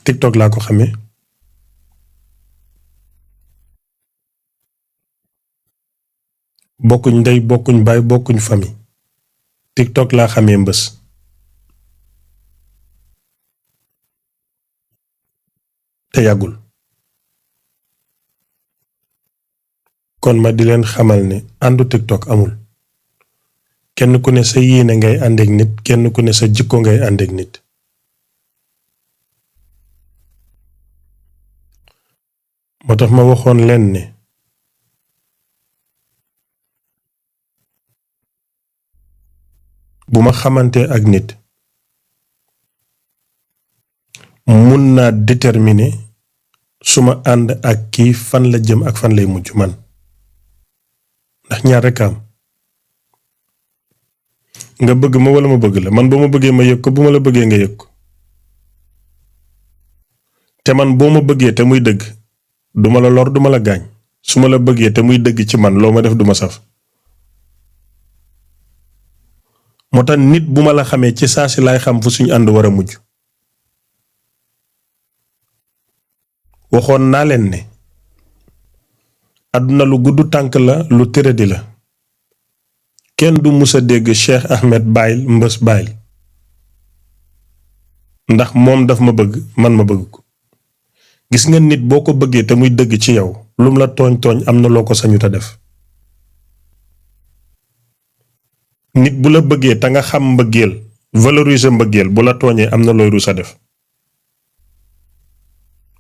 TikTok laa ko xamee. bokkuñ ndey bokkuñ baay bokkuñ famille. TikTok laa xamee Mbës. te yàggul. kon ma di leen xamal ne àndu TikTok amul. kenn ku ne sa yéene ngay àndeek nit kenn ku ne sa jikko ngay àndeek nit. moo tax ma waxoon leen ne bu ma xamante ak nit mun naa déterminer suma ànd ak kii fan la jëm ak fan lay mujj man ndax ñaar rekk am nga bëgg ma walla ma bëgg la man boo ma bëggee ma yëg ko bu ma la bëggee nga yëg ko te man boo ma bëggee te muy dëgg duma la lor duma la gaañ su ma la bëggee te muy dëgg ci man loo ma def duma saf moo tax nit bu ma la xamee ci saa si laay xam fu suñu ànd war a mujj waxoon naa leen ne àdduna lu gudd tànk la lu tëradi la kenn du musa dégg Cheikh Ahmed Bayil Mbës Bayil ndax moom daf ma bëgg man ma bëgg ko gis nga nit boo ko bëggee te muy dëgg ci yow lum la tooñ tooñ am na loo ko sañut a def nit bu la bëggee te nga xam mbëggeel valoriser mbëggeel bu la tooñee am na looy rus a def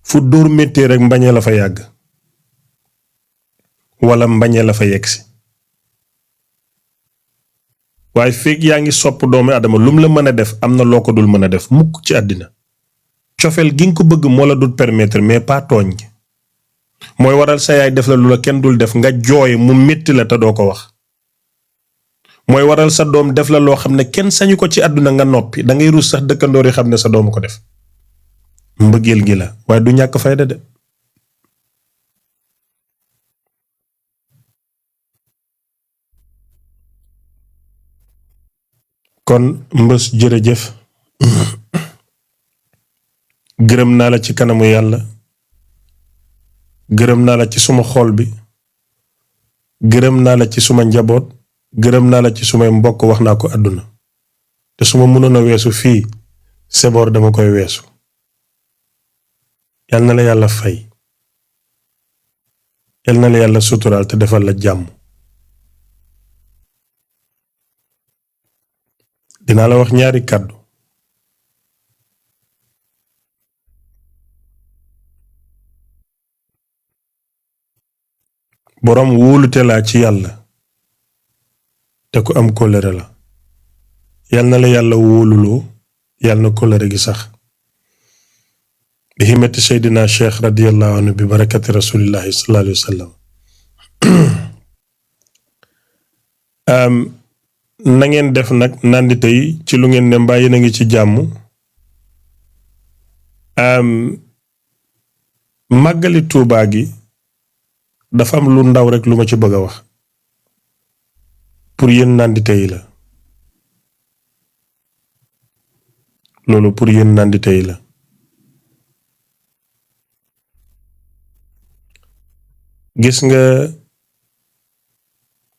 fu dóor méttee rek mbañee la fa yàgg walla mbañee la fa yegsi waaye fekk yaa ngi sopp doomu adama lum la mën a def am na loo ko dul mën a def mukk ci àddina cofeel gi nga ko bëgg moo la dul permettre mais pas tooñ gi mooy waral sa yaay def la lu la kenn dul def nga jooy mu métti la te doo ko wax mooy waral sa doom def la loo xam ne kenn sañu ko ci àdduna nga noppi dangay ruus sax dëkkandoor yi xam ne sa doom ko def mbëggeel gi la waaye du ñàkk fayda de kon Mbës jërëjëf gërëm naa la ci kanamu yàlla gërëm naa la ci suma xol bi gërëm naa la ci suma njaboot gërëm naa la ci sumay mbokk wax naa ko àdduna te su ma mënoon a weesu fii seboor dama koy weesu yal na la yàlla fay yal na la yàlla suturaal te defal la jàmm dinaa la wax ñaari kàddu boroom wóolute laa ci yàlla te ku am kóllëre la yal na la yàlla wóoluloo yal na kóllëre gi sax bi himati seydina cheikh radiyallahu anhu bi barakati rasulillahi sallallahu alayhi wa sallam na ngeen def nag nandi tey ci lu ngeen ne mbaa yéen a ngi ci jàmm màggali Tuubaa gi dafa am lu ndaw rek lu ma ci bëgg a wax pour yéen nandite yi la loolu pour yéen nandite yi la gis nga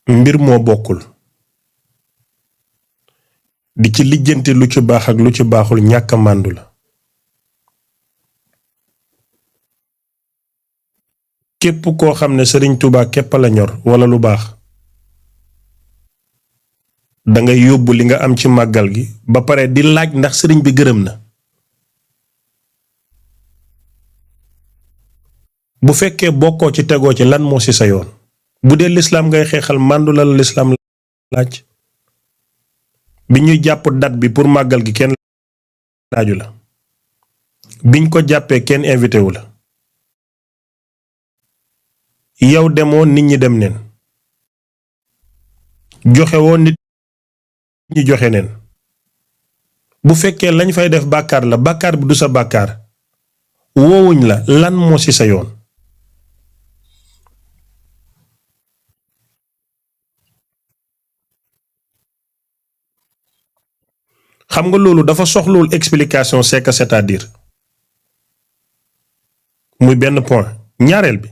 mbir moo bokkul di ci lijjanti lu ci baax ak lu ci baaxul ñàkk a màndu la képp koo xam ne Sëriñ Tuubaa képp la ñor walla lu baax dangay yóbbu li nga am ci màggal gi ba pare di laaj ndax sëriñ bi gërëm na bu fekkee bokkoo ci tegoo ci lan moo ci sa yoon bu dee lislaam ngay xeexal màndu la la lislaam laaj bi ñuy jàpp date bi pour màggal gi kenn laaju la biñ ko jàppee kenn invité wu la yow demoo nit ñi dem neen joxe woo nit ñi joxe neen bu fekkee lañ fay def bàkkaar la bàkkaar bi du sa bàkkaar woowuñ la lan moo ci sa yoon xam nga loolu dafa soxlawul explication c'est que c'est-à-dire muy benn point. ñaareel bi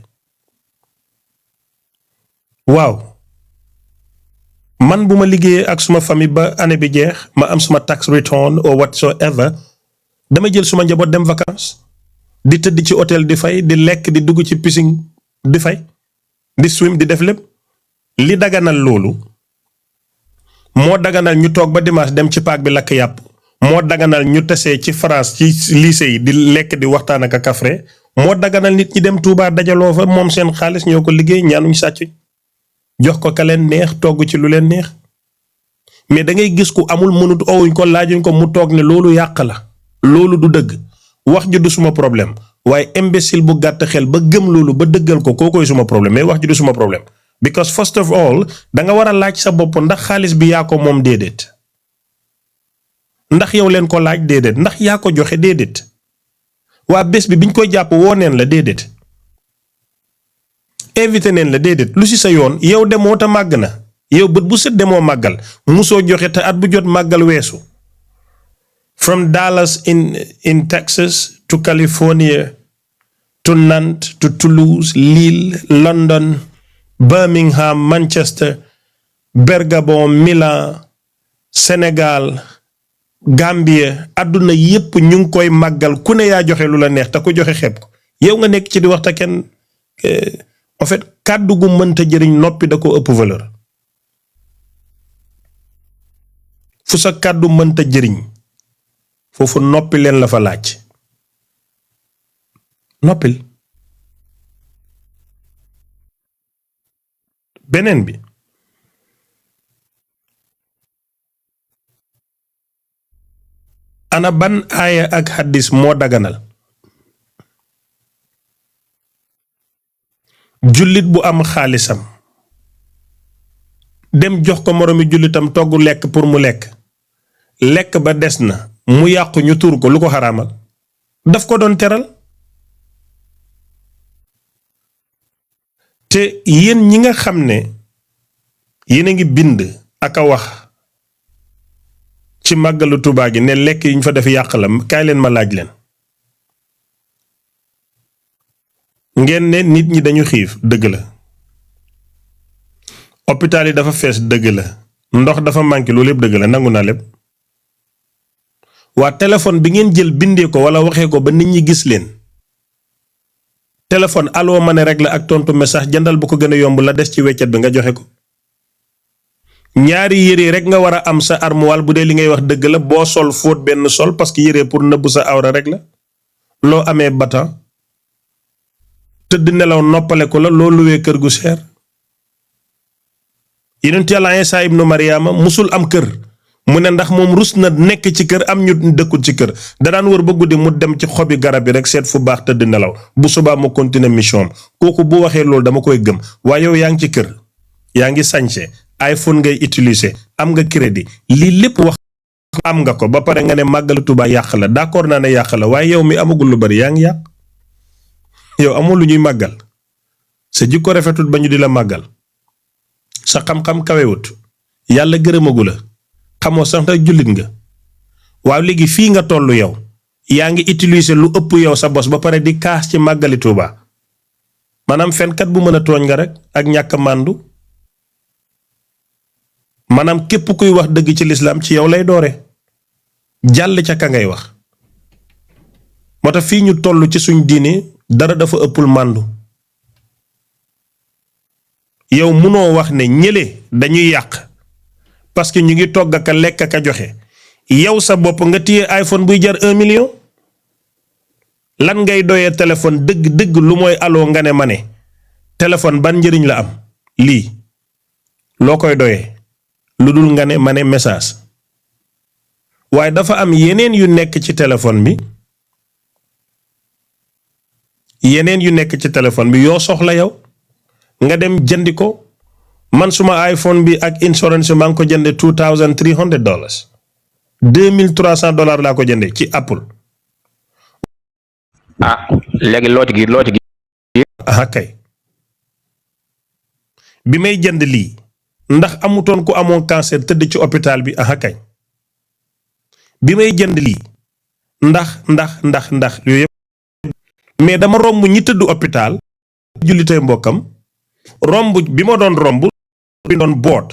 waaw man bu ma liggéeyee ak suma famille ba année bi jeex ma am suma tax return or whatsoever dama jël suma njaboot dem vacances di tëdd ci hôtel di fay di lekk di dugg ci piscine di fay di swim di def lépp li daganal loolu moo daganal ñu toog ba dimanche dem ci paak bi lakk yàpp moo daganal ñu tesee ci France ci lycée yi di lekk di waxtaan ak a kafre moo daganal nit ñi dem Touba dajaloo fa moom seen xaalis ñoo ko liggéey ñaanuñ sàcc jox ko ka leen neex togg ci lu leen neex mais da ngay gis ku amul mënut owuñ ko laajuñ ko mu toog ne loolu yàq la loolu du dëgg wax ji du suma problème waaye imbécile bu gàtt xel ba gëm loolu ba dëggal ko kookoy suma problème mais wax ji du suma problème because first of all da nga war a laaj sa bopp ndax xaalis bi yaa ko moom déedéet ndax yow leen ko laaj déedéet ndax yaa ko joxe déedéet waa bés bi biñ koy jàpp woo neen la déedéet invité neen la déedéet lu si sa yoon yow demoo te màgg na yow bët bu set demoo màggal musoo joxe te at bu jot màggal weesu from Dallas in Texas to California to Nantes to Toulouse Lille London Birmingham Manchester Bergamo Milan Sénégal Gambie àdduna yépp ñu ngi koy màggal ku ne yaa joxe lu la neex te ku joxe xeeb ko yow nga nekk ci di wax te kenn en fait kàddu gu mënta jëriñ noppi da ko ëpp valeur fu sa kàddu mënta jëriñ foofu noppi leen la fa laaj noppil beneen bi ana ban aaya ak xaddis moo daganal jullit bu am xaalisam dem jox ko moroomi jullitam togg lekk pour mu lekk ba des na mu yàqu ñu tuur ko lu ko xaraamal daf ko doon teral te yéen ñi nga xam ne yéen a ngi bind ak a wax ci màggalu Tuubaa gi ne lekk yi ñu fa def yàq la kaay leen ma laaj leen ngeen ne nit ñi dañu xiif dëgg la hôpital yi dafa fees dëgg la ndox dafa manqué loolu lépp dëgg la nangu naa lépp waa téléphone bi ngeen jël bindee ko wala waxee ko ba nit ñi gis leen téléphone aloo ma ne rek la ak tontu message jëndal bu ko gën a yomb la des ci weccet bi nga joxe ko ñaari yére rek nga war a am sa armoire bu dee li ngay wax dëgg la boo sol fóot benn sol parce que yére pour nëbb sa awra rek la loo amee batan tëdd nelaw noppale ko la loo luwee kër gu seer yonent Yàlla Iisaa ibnu Mariama musul am kër mu ne ndax moom rus na nekk ci kër am ñu dëkkul ci kër da daan wër ba guddi mu dem ci xobi garab yi rek seet fu baax tëdd nelaw bu subaa mu continuer mission am kooku bu waxee loolu dama koy gëm waaye yow yaa ngi ci kër yaa ngi sañse iPhone ngay utiliser am nga crédit lii lépp wax am nga ko ba pare nga ne màggalu Tuubaa yàq la d'accord naa ne yàq la waaye yow mi amagul lu bari yaa ngi yàq yow amul lu ñuy màggal sa jikko rafetut ba ñu di la màggal sa xam-xam kawewut yàlla gërëmagu la xamoo sax ndax jullit nga waaw léegi fii nga toll yow yaa ngi utiliser lu ëpp yow sa bos ba pare di kaas ci màggali Tuubaa maanaam fenkat bu mën a tooñ nga rek ak ñàkk màndu maanaam képp kuy wax dëgg ci lislaam ci yow lay doore jàll ca ka ngay wax moo tax fii ñu toll ci suñ diine dara dafa ëppul màndu yow munoo wax ne ñële dañuy yàq parce que ñu ngi togg aka lekk aka joxe yow sa bopp nga téye iPhone buy jar 1 million lan ngay doyee téléphone dëgg lu mooy aloo nga ne ma ne téléphone ban njëriñ la am lii loo koy doyee lu dul nga ne ma ne message waaye dafa am yeneen yu nekk ci téléphone bi yoo soxla yow nga dem jëndi ko man suma iPhone bi ak insurance maa ngi ko jënde $2,300 $2,300 laa ko jënde ci Apple. léegi loo ci gi kay bi may jënd lii ndax amutoon ku amoon cancer tëdd ci hôpital bi kay bi may jënd lii ndax yooyu yëpp mais dama romb ñi tëdd hôpital jullitay mbokkam romb bi ma doon romb bi doon boot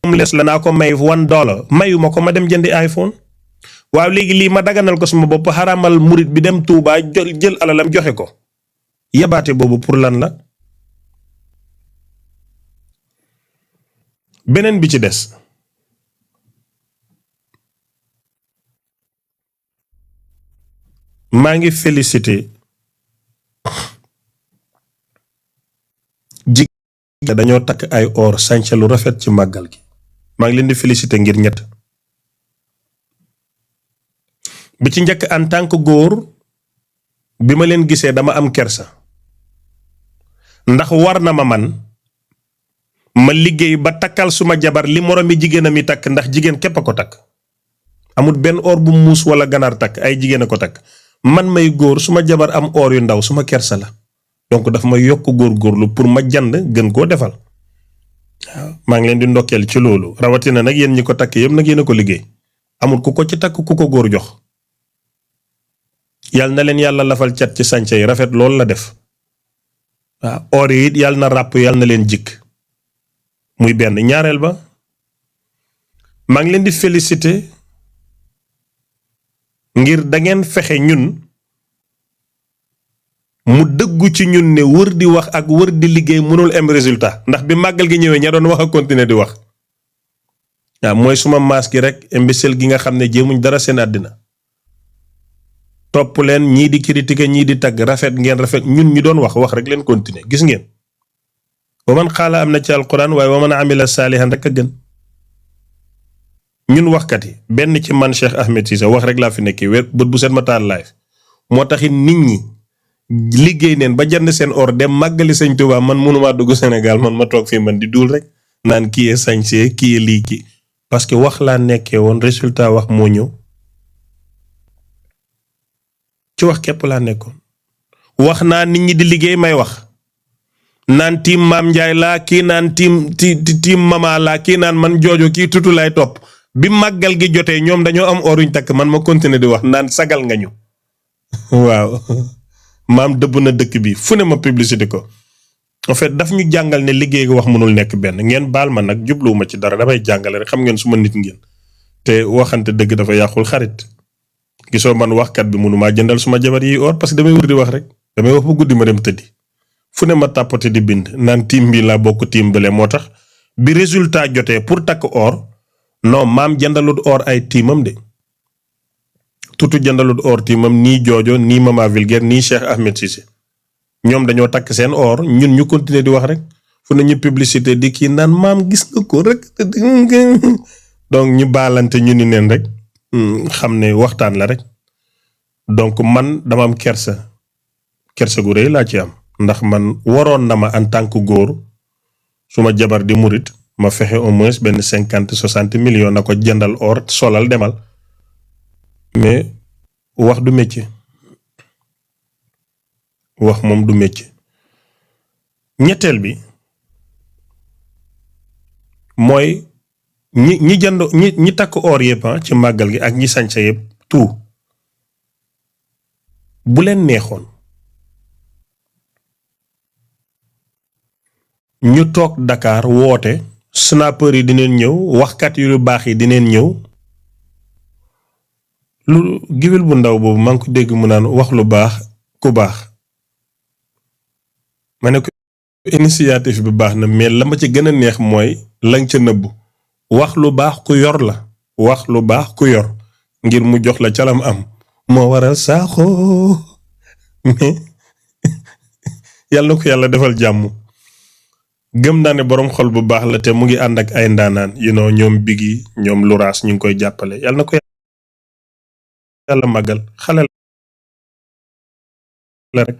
moom les la naa ko may $1 mayu ma ko ma dem jëndi iPhone waaw léegi lii ma daganal ko suma bopp xaramal murit bi dem Touba jël alalam joxe ko yabaate boobu pour lan la beneen bi ci des maa ngi félicité jigéen dañoo takk ay or sànce lu rafet ci màggal gi maa ngi leen di félicité ngir ñett bi ci njëkk en tant que góor bi ma leen gisee dama am kersa ndax war na ma man ma liggéey ba takkal suma jabar li moromi jigéenam yi takk ndax jigéen képp a ko takk amul benn or bu muus wala ganaar takk ay jigéen a ko takk man may góor suma jabar am or yu ndaw suma kersa la donc daf ma yokk góorgóorlu pour ma jand gën koo defal waaw maa ngi leen di ndokkeel ci loolu rawatina nag yéen ñi ko takk yëpp nag yéen a ko liggéey amul ku ko ci takk ku ko góor jox yàlla na leen yàlla lafal cat ci sànce yi rafet loolu la def waaw or yi it yàlla na ràpp yàlla na leen jikk muy benn ñaareel ba maa ngi leen di félicité ngir da ngeen fexe ñun mu dëggu ci ñun ne wër di wax ak wër di liggéey mënul am résultat ndax bi màggal gi ñëwee ña doon wax a continuer di wax waaw mooy suma maas gi rek imbécile gi nga xam ne jéemuñ dara seen àddina topp leen ñii di critiquer ñii di tagg rafet ngeen rafet ñun ñu doon wax rek leen continuer gis ngeen wa man xaala am na ci alquran waaye wa man amila saalihan rek a gën ñun waxkat yi benn ci man Cheikh Ahmed Cissé wax rek laa fi nekkee wér bët bu set ma taal live moo taxit nit ñi liggéey neen ba jënd seen or dem màggali sëñ Tuubaa man mënumaa dugg Sénégal man ma toog fii man di duul rek naan kii yee sañsee kii yee lii kii parce que wax laa nekkee woon résultat wax moo ñëw ci wax képp laa nekkoon wax naa nit ñi di liggéey may wax naan tiim maam Njaay laa kii naan tiim mama laa kii naan man joojo kii tutu lay topp bi màggal gi jotee ñoom dañoo am oruñ takk man ma continuer di wax naan sagal nga ñu waaw maam dëbb na dëkk bi fu ne ma publicité ko en fait daf ñu jàngal ne liggéey wax mënul nekk benn ngeen baal ma nag jubluwuma ci dara damay jàngale rek xam ngeen su ma nit ngeen te waxante dëgg dafa yàqul xarit gisoo man waxkat bi mënumaa jëndal suma jabar yi or parce que damay wër di wax rek damay wax ba guddi ma dem tëddi fu ne ma tàppate di bind naan tiim bi laa bokk tiim bële moo tax bi résultat jotee pour takk or non maam jëndalut or ay tiimam de tutu jëndalut or tiimam nii joojo nii mama vulgaire nii Cheikh Ahmed Cissé ñoom dañoo takk seen or ñun ñu continuer di wax rek fu ne ñu publicité di kii naan maam gis nga ko rek donc ñu baalante ñu ni neen rek xam ne waxtaan la rek donc man dama am kersa gu rëy laa ci am ndax man waroon na ma en tant que góor suma jabar di murit ma fexe au moins benn 50-60 millions na ko jëndal or solal demal mais wax du métier wax moom du métier ñetteel bi mooy ñi jënd ñi takk or yëpp ci màggal gi ak ñi sañse yëpp tout bu leen neexoon ñu toog Dakar woote snapper yi dineen ñëw waxkat yu baax yi dineen ñëw lu giwél bu ndaw boobu maa ngi ko dégg mu naan wax lu baax ku baax ma ne ko initiative bi baax na mais la ma ci gën a neex mooy lañ ca nëbbu wax lu baax ku yor la wax lu baax ku yor ngir mu jox la calam am moo waral saaxoo mais yàlla na ko yàlla defal jàmm gëm naa ne boroom xol bu baax la te mu ngi ànd ak ay ndaanaan ñoom bigi ñoom luraas ñu ngi koy jàppale yàlla na ko yàlla màggal xale la rek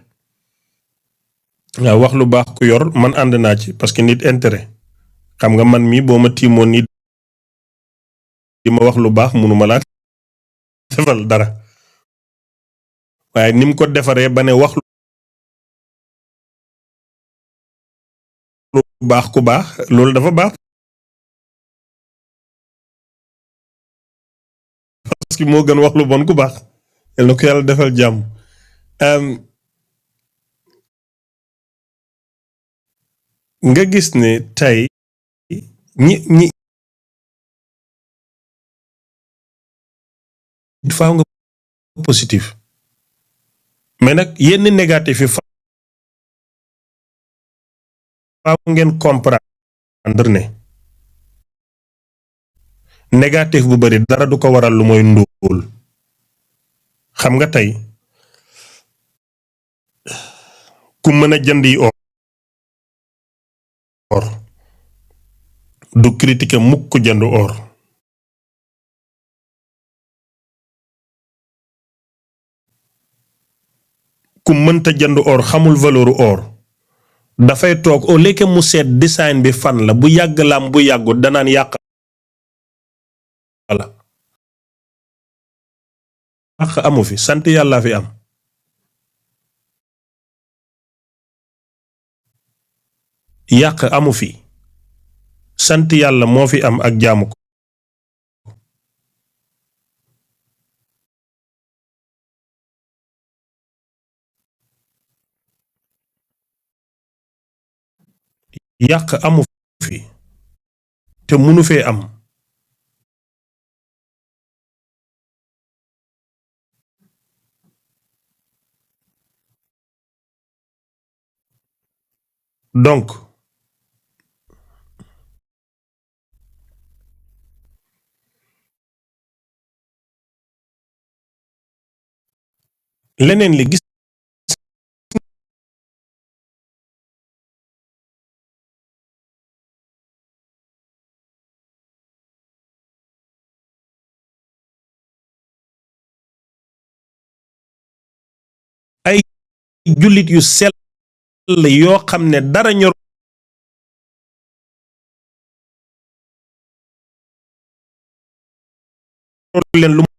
waaw wax lu baax ku yor man ànd naa ci parce que nit intérêt xam nga man mii boo ma tiimoon ni di ma wax lu baax mënuma laa defal dara waaye ni mu ko defaree ba ne wax lu baax ku baax loolu dafa baax parce que moo gën wax lu bon ku baax yal na ko yàlla defal jàmm nga gis ne tey ñi faaw nga positif mais nag yenn négatif yi faaw ngeen comprendre ne négatif bu bari dara du ko waral lu mooy ndóol xam nga tey ku mën a jënd yi or du critiquer mukk jënd or ku mënta jënd or xamul valeur or dafay toog au lieu que mu seet design bi fan la bu yàgg laam bu yàggut danaan yàq la yàq amu fi sant yàlla fi am yàq amu fi sant yàlla moo fi am ak jaamu ko yàq amu fi te munu fee am donc leneen li gis ay jullit yu sell yoo xam ne dara ñor leen lu